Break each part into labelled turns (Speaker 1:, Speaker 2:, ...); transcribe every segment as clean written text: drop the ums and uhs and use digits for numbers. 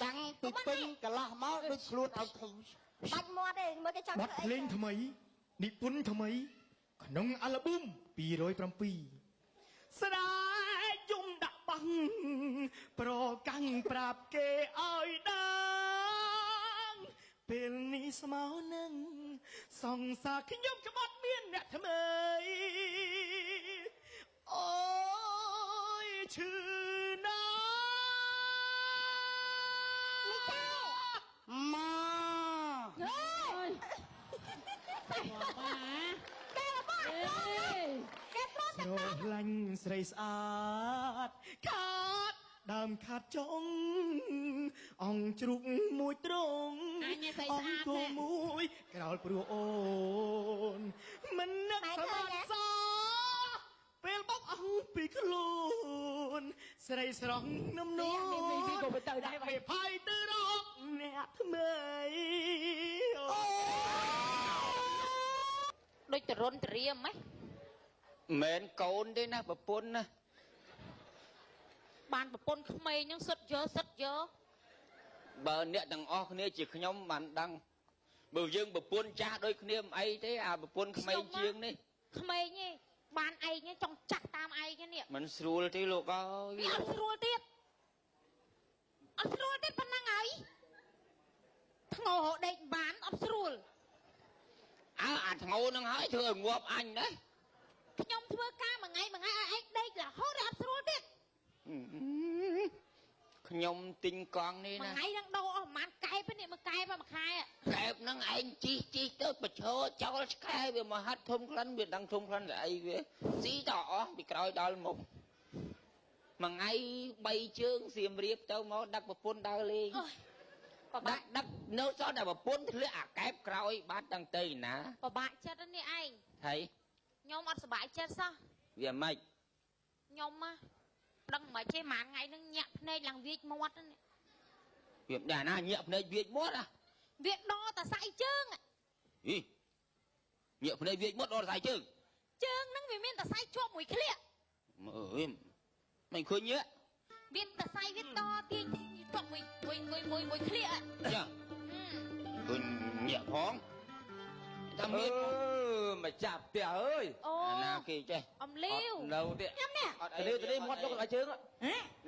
Speaker 1: តាំងពីពេញកន្លះមកដូចខ្លួនឲ្យធំ
Speaker 2: បាច់មាត់ទេមើលគេចង់
Speaker 3: បទ
Speaker 2: ធ្វើអី
Speaker 3: ភ្លេងថ្មីនិពន្ធថ្មី ក្នុងអាល់ប៊ុម207ស្ដាយយំដាក់បាំងប្រកាំងប្រាប់គេឲ្យដឹងពេលនេះស្មោនឹងសង្សារខ្ញុំក្បត់មានអ្នកថ្មីអូយឈឺណាស់
Speaker 1: មក
Speaker 2: គេរបស់គេប្រុស
Speaker 3: ស្រឡាញ់ស្រីស្អាតខាតដើមខាតចុងអង្គជ្រូកមួយត្រង់
Speaker 4: អញឯងស្រីស្អាត
Speaker 3: អង្គគោមួយក្រោលព្រោះអូនមិននឹកស្មានសោះពេលបោកអង្គពីខ្លួនស្រីស្រស់នំនួន
Speaker 4: នេះក៏ទៅដែរ
Speaker 3: ពេលផាយទៅរកអ្នកថ្មីអូ
Speaker 4: ដូចតរុនតរៀមហ៎
Speaker 5: មិនមែនកូនទេណាប្រពន្ធណា
Speaker 4: បានប្រពន្ធក្មេងហ្នឹងសុទ្ធយកសុទ្ធយក
Speaker 5: បើអ្នកទាំងអស់គ្នាជាខ្ញុំបានដឹងបើយើងប្រពន្ធចាស់ដូចគ្នាមិនអីទេអាប្រពន្ធក្មេងជាងនេះ
Speaker 4: ក្មេងទេបានឯងចង់ចាស់តាមឯងនេះ
Speaker 5: មិនស្រួលទេលោកអើយ
Speaker 4: អត់ស្រួលទៀតអត់ស្រួលទេប៉ុណ្ណឹងហើយធ្ងោដេកបានអត់ស្រួល
Speaker 5: អើអាធ្ងោនឹងហើយធ្វើឲ្យងាប់អញណា
Speaker 4: ខ្ញុំធ្វើការមួយថ្ងៃមួយថ្ងៃឲ្យឯងដេករហូតអត់ស្រួលទៀត
Speaker 5: ខ្ញុំទិញកង់នេះ
Speaker 4: មួយ
Speaker 5: ណា
Speaker 4: ថ្ងៃនឹងដូរអស់ប្រហែលកែបនេះមួយកែបមួយខែ
Speaker 5: កែបហ្នឹងឯងជីកជីកទៅប្រឈរចោលឆ្កែវាមកហាត់ធំក្លិនវាដឹងធំក្លិនស្អីវាស៊ីតអស់ពីក្រោយដល់មុខមួយថ្ងៃ3ជើងសៀមរាបទៅមកដឹកប្រពន្ធដើរលេង
Speaker 4: អូយពិបាក
Speaker 5: ដឹកដឹកនៅសល់តែប្រពន្ធធ្លាក់អាកែបក្រោយបាត់តាំងទៅណា
Speaker 4: ពិបាកចិត្តនេះឯង
Speaker 5: ហើយ
Speaker 4: ខ្ញុំអត់សប្បាយចិត្តសោះ
Speaker 5: វាម៉េច
Speaker 4: ខ្ញុំណាដឹងមិនទេមួយថ្ងៃហ្នឹងញាក់ភ្នែកឡើងវាចមាត់នេះ
Speaker 5: វាមិនដែរណាញាក់ភ្នែកវាចមាត់ហ៎
Speaker 4: វាដកតសៃជើង
Speaker 5: អីញាក់ភ្នែកវាចមាត់ដកតសៃជើង
Speaker 4: ជើងហ្នឹងវាមានតសៃជាប់មួយក្លៀក
Speaker 5: មើលមិនឃើញញាក់
Speaker 4: វាតសៃវាតទាញជាប់មួយមួយមួយមួយមួយក្លៀក
Speaker 5: ចាឃើញញាក់ផងតាមមាន
Speaker 6: មកចាប់ផ្ទះអើយ
Speaker 4: អូ
Speaker 5: ណាគេចេះ
Speaker 4: អំលាវ
Speaker 6: នៅទេ
Speaker 4: ខ្ញុំនេះ
Speaker 5: អត់អី
Speaker 6: ទៅនេះមាត់យកឲ្យជើង
Speaker 4: ហ៎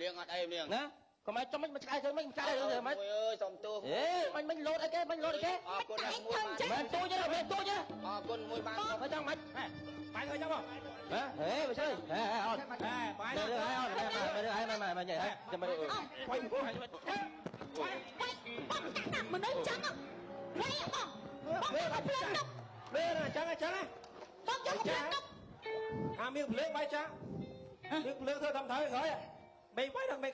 Speaker 5: លៀងអត់អីលៀង
Speaker 6: ណាកុំឲ្យចំមិនមកឆ្កែទៅមិនឆ្កែទៅមិន
Speaker 5: អើយសុំទោស
Speaker 6: អេមិនមិនលោតអីគេមិនលោតអីគេ
Speaker 5: អរគុណមួយបាន
Speaker 6: មិនទូចទេមិនទូចទេ
Speaker 5: អរគុណមួយបាន
Speaker 6: មិនចង់មិន
Speaker 7: បាយធ្វើចឹងមក
Speaker 6: ហ៎ហេបើជួយហេអត់
Speaker 7: ហេបាយ
Speaker 6: ទៅហើយអត់ទៅហើយមិនមិនហេចាំមិន
Speaker 7: បាយមក
Speaker 4: បាយបងចាក់ណាមនុស្សចឹងរៃបងបងយកភ្លើងទុក
Speaker 7: នេះចឹងចឹង
Speaker 4: បងយកភ្លើងទុក
Speaker 7: អាមានភ្លើងបាយចាមានភ្លើងធ្វើតាមត្រូវក្រោយមេបាយដល់មេ